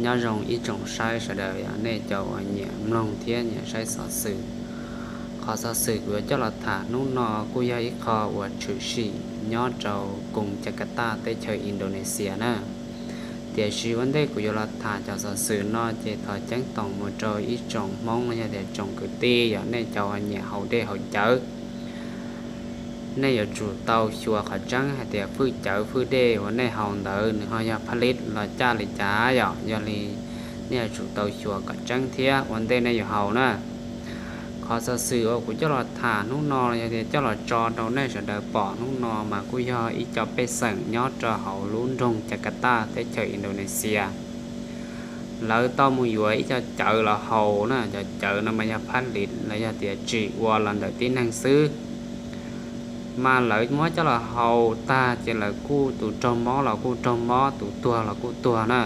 Nyob zoo ib tsoom saib sawv daws, yog nej cov uas nyiam mloog thiab nyiam saib xov xwm. Qhov xov xwm kuv yuav coj los tham hnub no kuj yog ib qho uas tshwm sim nyob rau koog Jakarta teb chaws Indonesia na. Tiam sis ua ntej kuv yuav los tham cov xov xwm no ces thov ceeb toom mus rau ib tsoom Hmoob los yog tias tsoom kwv tij, yog nej cov uas nyiam haus dej haus cawv, nej yuav tsum tau xyuas qhov tseeb hais tias fwj cawv fwj dej uas nej haus ntawd nws ho yog phaj lis los caj li cas yom. Yog li nej yuav tsum tau xyuas kom tseeb thiab ua ntej nej yuav haus na. Qhov xov xwm uas kuv coj los tham hnub no los yog tias coj los tso rau nej sawv daws pom hnub no mas kuj yog ib co pej xeem nyob rau hauv lub nroog Jakarta teb chaws Indonesia. Lawv tau mus yuav ib co cawv los haus na, cov cawv no mas yog phaj lis los yog tias tsim ua los ntawm tib neeg xwb. Mas lawv muab coj los haus tag ces lawv kuj tus raug mob los kuj raug mob, tus tuag los kuj tuag na.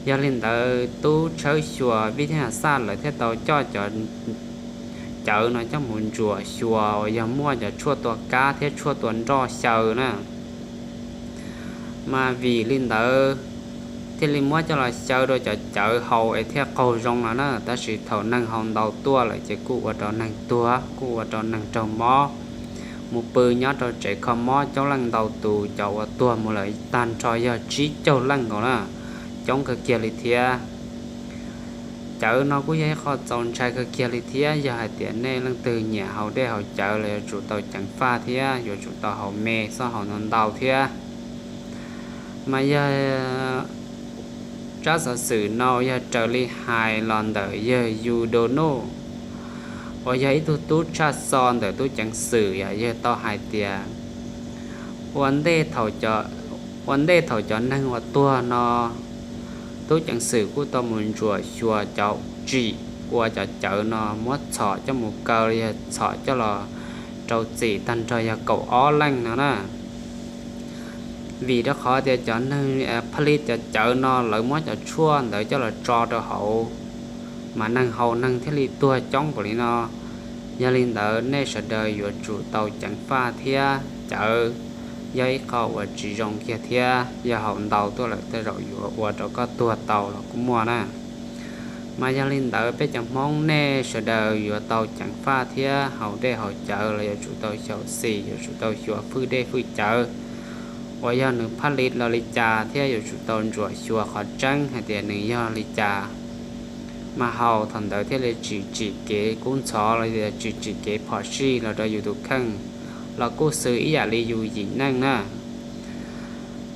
Yog li ntawd tub tshawb xyuas vij thej has xaj lawv thiaj tau coj cov cawv no coj mus ntsuam xyuas uas yog muaj cov tshuaj tua kab thiab tshuaj tua nroj xyaw na. Mas vim li ntawd thiaj li muab coj los xyaw rau cov cawv haus es thiaj qaug zoo no na. Tab sis thaum neeg haus ntau tuaj lawm ces kuj ua rau neeg tuag, kuj ua rau neeg raug mob, mus pw nyob rau tsev kho mob coob leej ntau tus, cov uas tuag mus lawm tag nrho yog tsib caug leej nkaus na, coob kawg kiag li thiab. Cawv no kuj yog ib qho txaus ntshai kawg kiag li thiab. Yog hais tias nej leej twg nyiam haus dej haus cawv los yuav tsum tau ceev faj thiab yuav tsum tau haus me, txhob haus ntau ntau thiab. Mas yog tsab xov xwm no yog raws li hais los ntawm yawg Yu Do Nuj uas yog ib tug tub tshaj xo ntawm tub ceev xwm, yog yawg tau hais tias ua ntej thaum cov neeg uas tuag no, tub ceev xwm kuj tau mus ntsuam xyuas cov tsim ua cov cawv no muab txhom coj mus kaw los yog txhom coj los rau txim tag nrho yog kaum ob leej no na. Vim rau qhov tias cov neeg phaj lis cov cawv no lawv muab cov tshuaj ntawd coj los tso rau hauv, mas neeg haus neeg thiaj li tuag coob npaum li no. Yog li ntawd nej sawv daws yuav tsum tau ceev faj thiab. Cawv yog ib qho uas tsis zoo kiag thiab, yog haus ntau tuaj lawm tej zaum yuav ua rau koj tuag tau los kuj muaj na. Mas yog li ntawd peb cov Hmoob nej sawv daws yuav tau ceev faj thiab, haus dej haus cawv los yuav tsum tau xyaum xim, yuav tsum tau xyuas fwj dej fwj cawv uas yog nws phaj lis los li cas thiab yuav tsum tau ntsuam xyuas qhov tseeb hais tias nws yog li cas. Mas haus thaum ntawd thiaj li tsis tsim kev kub ntxhov los yog tsis tsim kev phom sij los rau yus tus kheej, los kuj xws ib yam li yus yim neej na.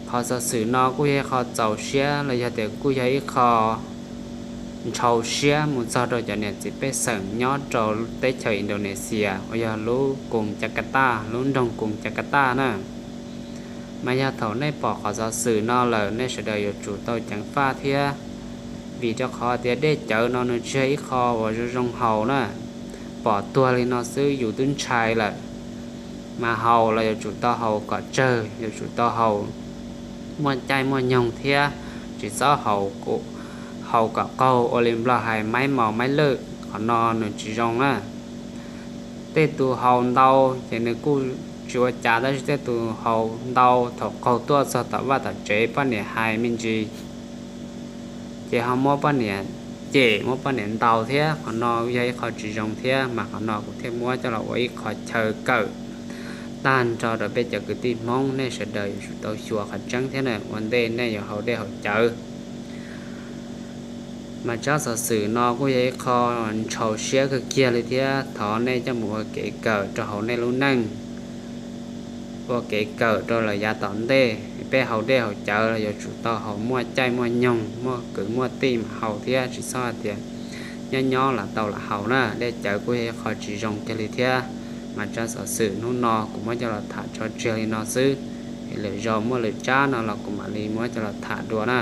Qhov xov xwm no kuj yog ib qho txaus siab los yog tias kuj yog ib qho ntshaus siab mus txog rau cov niam txiv pej xeem nyob rau teb chaws Indonesia uas yog lub koog Jakarta, lub nroog koog Jakarta na. Mas yog thaum nej pom qhov xov xwm no lawm nej sawv daws yuav tsum tau ceev faj thiab, vim rau qhov tias dej cawv no nws tsis yog ib qho uas zoo zoo haus na. Pom tuag li no xwb yus twb ntshai lawm. Mas haus los yuav tsum tau haus kom tsawg, yuav tsum tau haus muaj caij muaj nyoog thiab, tsis txhob haus kom qaug ua li Nplog hais maib maus maib lwj, qhov no nws tsis zoo na. Tej tus haus ntau ces nws kuj tsis ua cas, tab sis tej tus haus ntau thaum qaug tuaj txog tom vaj tom tsev poj niam hais me ntsis ces ho muab poj niam cem, muab poj niam ntaus thiab, qhov no yog ib qho tsis zoo thiab. Mas qhov no kuv thiaj muab coj los ua ib qho chaw kawm tag nrho rau peb cov kwv tij Hmoob, nej sawv daws yuav tsum tau xyuas qhov tseeb thiab na ua ntej nej yuav haus dej haus cawv. Mas tsab xov xwm no kuj yog ib qho ntshaus siab kawg kiag li thiab, thov nej coj mus ua kev kawm rau hauv nej lub neej, ua kev kawm rau lawm yav tom ntej. Peb haus dej haus cawv los yuav tsum tau haus muaj caij muaj nyoog, muaj kwv muaj tij mas haus thiab, tsis txhob hais tias nyob nyob lam tau lam haus na. Dej cawv kuj yog ib qho tsis zoo kiag li thiab. Mas tsab xov xwm hnub no kuv muab coj los tham tso tseg li no xwb, es lwm zaus muaj lwm tsab no los kuv mam li muab coj los tham dua na.